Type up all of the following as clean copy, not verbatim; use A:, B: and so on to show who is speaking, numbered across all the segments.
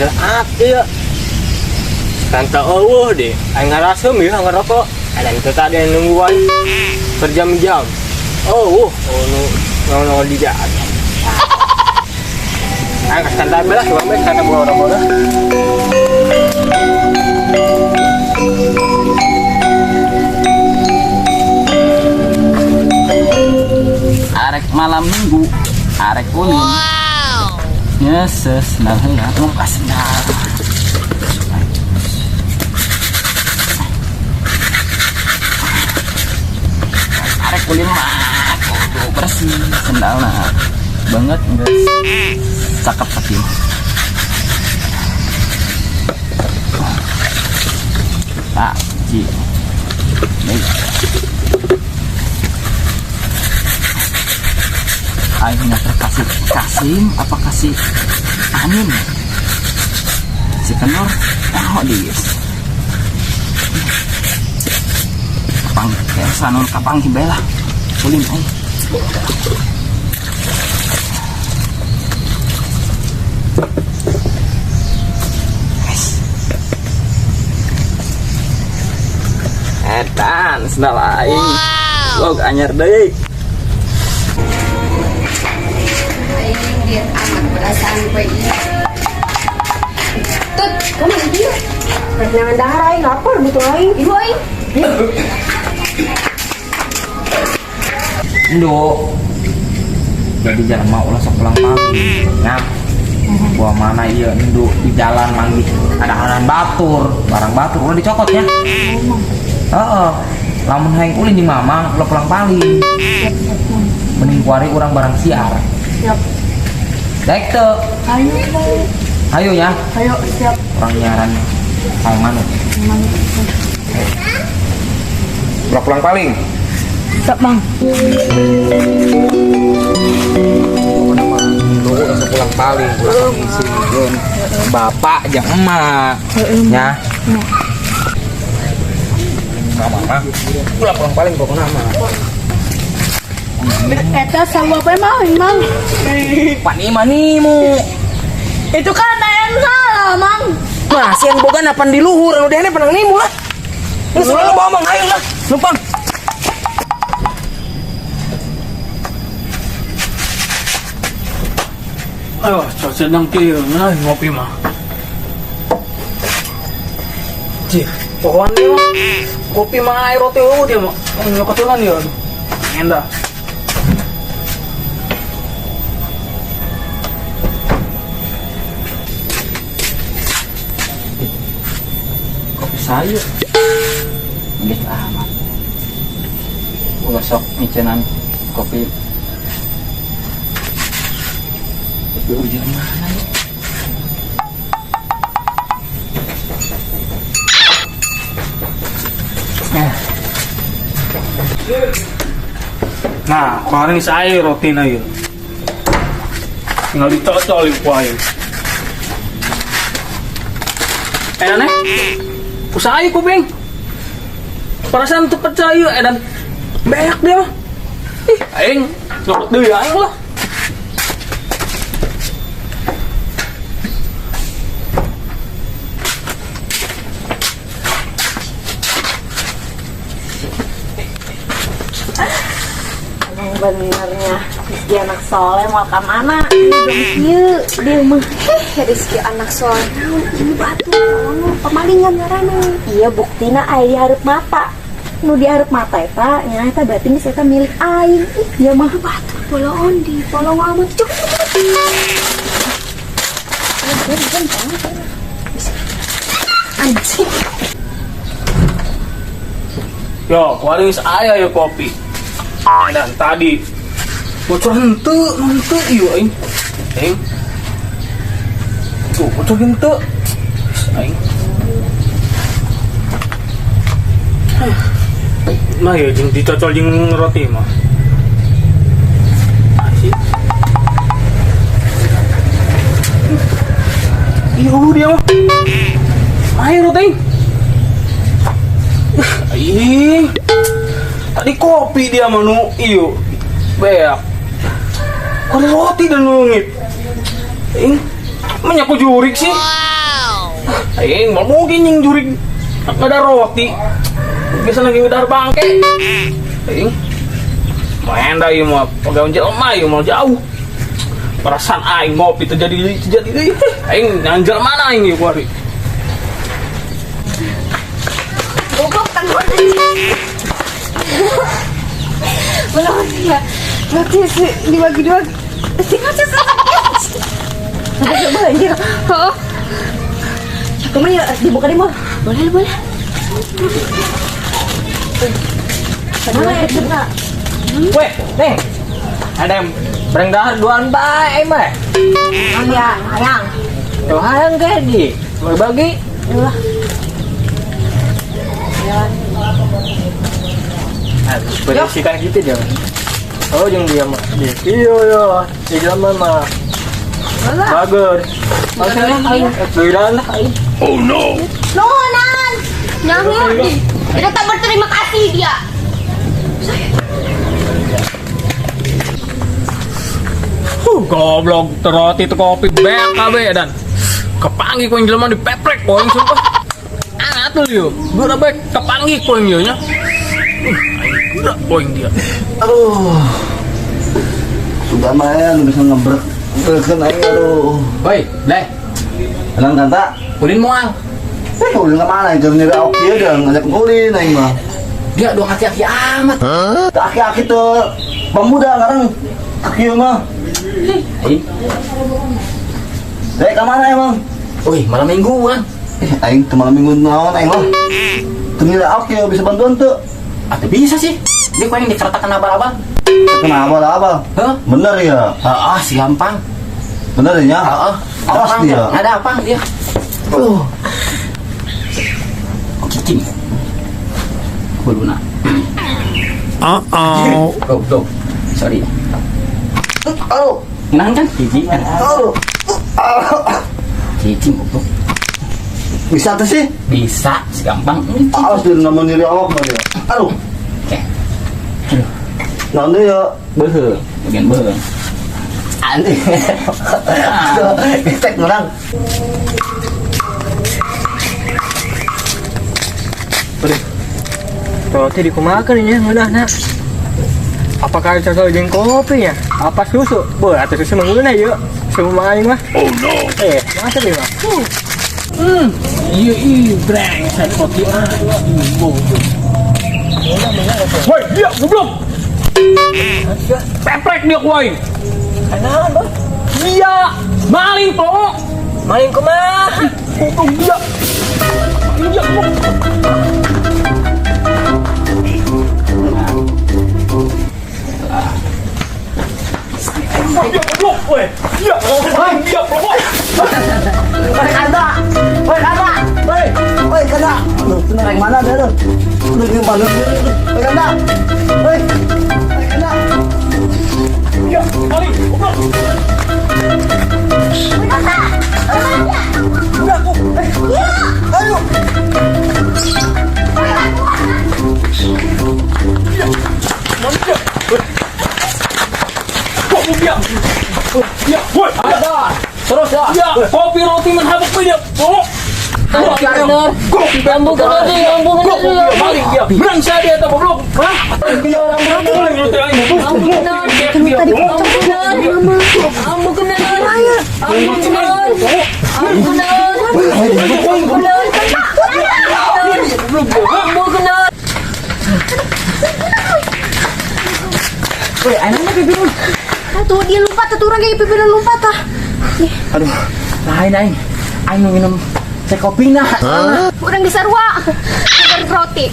A: Seat ieu. Tante eueuh deh, aing ngaraseum ieu ngerokok. Ada itu tadi yang nungguan berjam-jam. Oh, oh, nu nu di jalan. Aing ka santai bae lah, bae kana bawa rokok dah.
B: Arek malam minggu, arek ulin. Wow. Nyeses, sendal heula, muka sendal. Arek ulin mah kudu bersih sendalna. Banget geus cakep sakieu. Pak, Ji. Baik. Aing kasih Kasim apa kasih Anin si Kenor, oh di kapang kayak sanun kapang lah ulin aing. Guys. Edan sendal aing. Wow, anyar deui.
C: Aing diet amat perasaan gue ini. Tut, kamu mana dia?
D: Rek nyangan dahar aing lapar butuh aing.
C: Ibu aing.
E: Indo. Jadi jangan mau ulah sok pulang pagi. Nya. Gua mana iya Indo di jalan manggih ada hanan batur, barang batur ulah dicokot ya. Heeh. Lamun hayang ulin di mamang ulah pulang paling. Mending kuari urang barang siar.
D: Siap.
E: Daek teu.
D: Ayo,
E: Ayo ya.
D: ayo siap.
E: Urang nyaran hayang manuk.
F: Ulah pulang paling.
D: Siap, Bang.
E: Pokoknya mah Indo ulah sok pulang paling, ulah ngisiin bapak jeung emak. Nya. Mama mah ulah pulang paling pokoknya mah.
D: Eta sama apa emang, Mang?
E: Pani manimu.
D: Itu kan yang salah, Mang.
E: Mah, siang boga napan di luhur anu dehne penang nimu lah. Geus ulah lo ngomong ayo lah. Numpang.
G: Ayo, sedang kieu nah ngopi mah. Cih, pohon dia mah. Kopi mah air roti eueuh dia mah. Nyokotulan dia. Aduh. Endah.
B: Kopi sayur gitu amat ulah sok micenan kopi kopi ujung mana ya. Nah,
G: Nah, kemarin saya roti na yun. Tinggal dicocol ku aing. Eh, aneh. Usaha kuping. Perasaan tuh percaya dan banyak dia mah. Ih, aing nyokot deui aing lah.
D: Emang benernya Rizky anak soleh mau ke mana? Ieu dia mah.
C: Rizky anak soleh. Naon ini batu, naon pemalingan ngaranna.
D: Iya buktina aing di hareup mata. Nu di hareup mata eta nya eta berarti geus eta milik aing. Ih, dia mah
C: Batu bolong di bolong amat. Cuk.
D: anjing.
G: Yo, kemarin saya ya kopi. Dan tadi bocor henteu, henteu ieu aing. Aing. Tuh, bocor henteu. Aing. Nah ya jeung dicocol jeung roti mah. Asik. Ih, dia mah. Ayo roti. Aing. Tadi kopi dia mah nu iyo. Beak. Kok ada roti dan nungit. Aing menyaku jurik sih. Aing mau mungkin yang jurig ada roti. Biasa lagi ngedar bangke. Aing main dah ieu mah pagawean jelema ieu mah jauh. Perasaan aing ngopi terjadi terjadi deui. Aing nang jelema mana aing ieu kuari.
C: Goblok kan belum ya. Berarti dibagi dua. Sih ngaca.
D: Coba anjir.
C: Oh,
D: Kumaha ya dibuka deh mah.
C: boleh boleh.
D: Mana ya buka?
A: Weh, Neng. Ada yang bareng dahar duaan bae mah.
D: Ya, hayang.
A: Tuh hayang ke di. Mau bagi.
D: Ulah.
A: Nah, berisikan gitu dia. Oh, yang dia mah. Iya, iya. Di jalan mah. Bagus. Oke lah, aing. Lah, aing.
C: Nuhunan. Nyaho di. Tidak tak berterima kasih dia.
G: Goblok roti itu kopi bek kabeh dan kepanggih ku jelema dipeprek ku aing sumpah. Aneh atuh ieu. Geura bae kepanggih ku aing ieu nya. Aing geura ku aing dia.
H: Aduh. Sudah mah ya, nu bisa ngebrek. Breken aing aduh.
B: Woi, Bleh,
H: Tenang kanta.
B: ulin moal.
H: Eh, ulin ke mana? Keur nyeri awak kieu dia ngajak ulin aing mah.
B: Dia dong aki-aki amat.
H: Teu aki-aki teu pemuda ngarang kieu mah.
B: Aing,
H: Eh, ka mana emang?
B: woi, malam mingguan.
H: Eh, aing teu malam minggu naon aing mah. Teu nyeri awak kieu bisa bantuan teu?
B: Atau bisa sih. Dia kau yang dikeretakan abal-abal.
H: Kenapa lah abal?
B: Hah?
H: Bener ya?
B: Ah, si gampang.
H: Bener ya?
B: Heeh.
H: Awas dia.
B: Ada apa dia? Cicing. Kuluna. Uh-oh. Goblok. Sorry.
H: Aduh.
B: Ngenahan kan? Cicing kan?
H: Aduh.
B: Cicing goblok.
H: Bisa tuh sih?
B: Bisa, si gampang.
H: Awas dia namun nyeri awak mah dia. Aduh.
B: Oke. Aduh,
H: Naon deui ya? Beuheung.
B: bagian beuheung.
H: Aneh. Getek ngerang.
A: Roti dikumakan ini ngeunahna. Apakah cocok jeung kopi ya? Apa susu? Boh, atau susu mengeunah yuk. Semua aing mah. Oh no. Eh, masa nih mah?
G: Iya, iya, brengsek roti aing. Goblok. Woi, dia goblok. Peprek dia ku aing.
A: Kenaon, Bos?
G: Iya, maling po.
A: Maling kumaha?
G: Goblok dia. Maling dia goblok. Dia goblok, woi. Dia, dia goblok.
H: Woi kanda. Woi kanda. Woi. Woi kanda. Aduh, tenang mana dia tuh? Aduh, ini mana? Woi kanda. Woi. Woi kanda.
G: Dia, maling, goblok.
H: Aduh.
G: Maling dia. Goblok dia. Dia, woi.
B: Ada. Terus ya.
G: Ya, kopi roti menhabuk dia. Oh. Kopi bambu Goblok dia, maling dia. Brengsek dia atau goblok. Hah? Maling roti aing.
D: Tadi pocong mama.
B: Woi, anaknya pipi lu.
C: Tuh dia lompat tuh orang kayak pipi lompat ah.
B: Aduh, lain aing. Aing mau minum teh kopi nah.
C: Orang disarua. Bukan roti.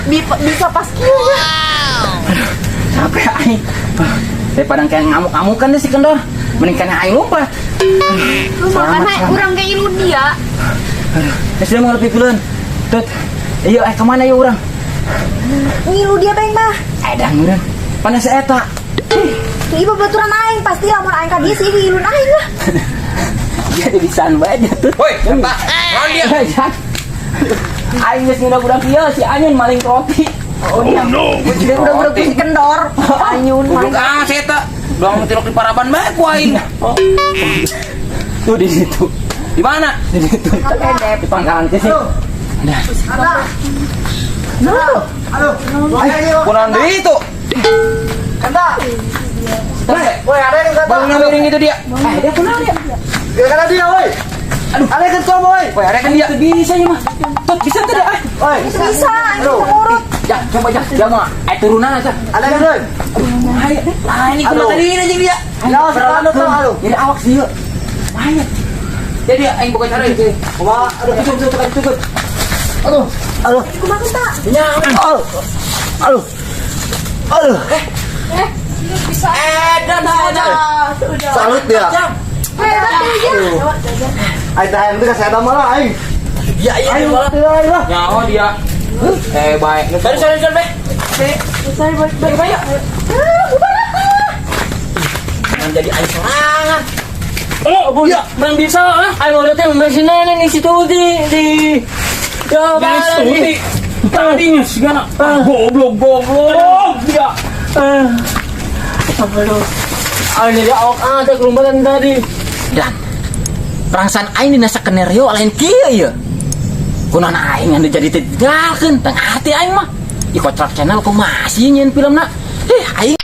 D: Bisa bisa pas kieu ya.
B: Capek aing. Daripada kayak ngamuk-ngamukan deh si kendor. Mending kayak aing lompat.
C: Lu makan hai orang kayak lu dia.
B: Ya sudah mau lebih duluan. Tut. Iya, kemana ya orang?
D: Ngilu dia beng mah.
B: Edan meureun. Panas eta.
D: Tuh ieu babaturan aing pasti lamun aing ka dieu sih ngilun aing lah.
B: Dia jadi bisaan bae dia tuh.
E: Woi, kanta. Naon dia?
B: Aing geus ngudag-udag ieu si Anyun maling roti. Oh no.
D: Dia udah si kendor. Anyun
E: Goblok ah saya eta. Doang tilok di paraban bae ku aing.
B: Tuh di situ. Di mana? Di situ. Di pangkalan sini.
H: Aduh. Aduh.
E: Kunaon deui itu?
H: Kanda. Woi, ada yang kata.
E: Baru miring itu dia.
B: Eh, dia kunaon dia?
H: Dia kata dia, woi. Aduh. Ada yang ketua, woi.
E: Woi, ada kan dia.
B: Itu bisa ya mah. Tut bisa tuh dia.
H: Woi.
D: Bisa, ini ngurut.
B: Ya, coba ya. Dia mah eh turunan aja.
H: Ada yang woi.
B: Ayo, ah ini kumaha
H: Aduh.
B: tadi aja dia.
H: Ya, sekarang tuh, aduh.
B: Jadi awak sih yuk. Bahaya. Jadi aing buka cara itu.
H: Kumaha? Aduh.
B: Tutup, tutup, tutup, tutup.
H: Aduh. Aduh.
D: Kumaha tak?
B: Ya,
H: Aduh. Aduh. Aduh.
C: Bisa.
B: dan
C: Sudah, sudah.
H: Salut dia.
D: Hebat ya.
H: Aing teh hayang teh ka saya malah aing.
B: Ya, iya,
H: Aing
B: malah.
H: aing lah.
E: Nyaho dia. Eh, baik.
B: Sorry, sorry, sorry, Be.
D: Sorry, balik, balik, balik.
B: Jangan jadi aing sorangan.
G: Oh, ya, belum bisa ah.
A: Ayo udah teh mesinnya nih si Tuti di. Ya,
G: Ini Tuti. Tadinya sih kan goblok goblok dia.
A: Aduh. Ah, ini dia awak ah, teh kelumbatan tadi.
B: Dan perasaan aing dina skenario lain kieu ieu. Kunaon aing anu jadi tinggalkeun teng hati aing mah. Ih kocrak channel kumaha sih nyieun filmna? Eh aing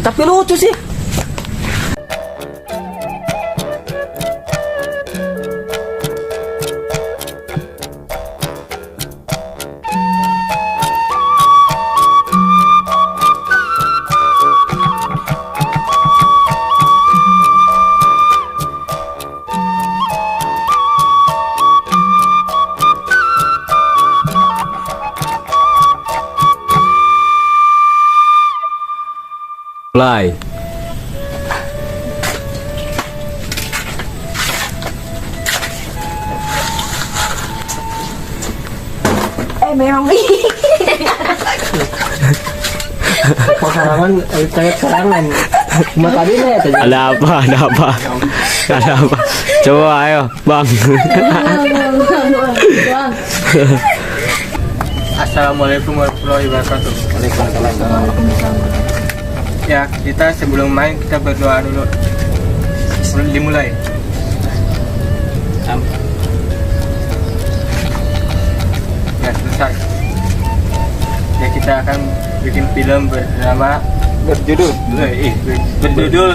B: tapi lucu sih.
A: Play.
D: Eh, memang.
A: Pengalaman saya serangan. Cuma tadi nih tadi.
I: Ada apa? Ada apa? Ada apa? Coba ayo, Bang.
A: Assalamualaikum warahmatullahi wabarakatuh. Ya, kita sebelum main kita berdoa dulu. Sebelum dimulai. Ya, selesai. Ya, kita akan bikin film bernama
E: Berjudul
A: berjudul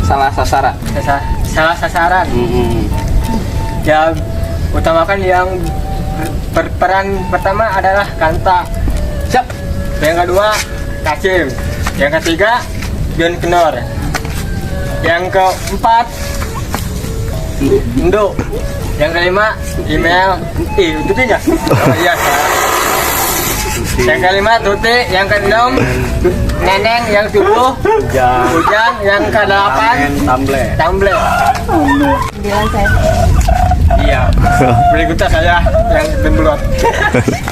E: Salah Sasaran.
A: Salah Sasaran. Ya, utamakan yang berperan pertama adalah Kanta.
E: Siap.
A: Yang kedua Kasim. Yang ketiga John Kenor. Yang keempat Indo. Yang kelima Email. Ih, Tuti ya? Oh, iya. Salah. Yang kelima Tuti, yang keenam Neneng, yang tujuh Ujang, yang kedelapan
I: Tamble.
A: Tamble.
D: Bilang saya.
A: Iya. Berikutnya saya yang dembelot.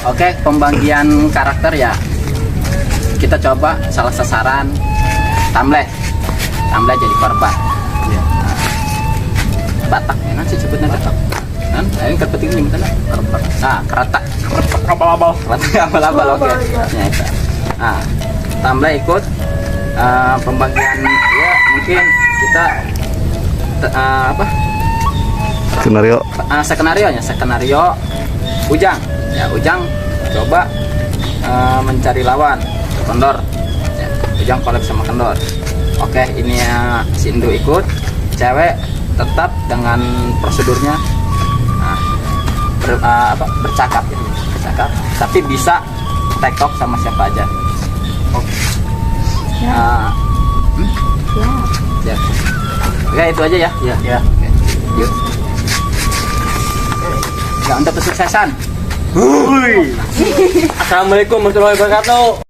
B: Oke, pembagian karakter ya. Kita coba salah sasaran Tamle. Tamle jadi korban.
E: Iya.
B: Batak, enak sih sebutnya Batak. Kan? Ayo kerpeting ini gimana? Kerpetak. Ah, keratak.
G: Abal-abal.
B: Keratak abal-abal oke. Ya, itu. Ah, Tamle ikut pembagian ya mungkin kita apa?
F: Skenario.
B: Skenario nya, skenario Ujang. Ya, Ujang coba mencari lawan Kendor. Ya, Ujang collab sama Kendor. Oke, ini ya si Indu ikut. Cewek tetap dengan prosedurnya. Nah, bercakap ya, bercakap. Tapi bisa tektok sama siapa aja. Oke. Ya. Oke, itu aja ya.
E: Ya.
B: Ya. Oke. Yuk. Ya, untuk kesuksesan.
A: Assalamualaikum warahmatullahi wabarakatuh.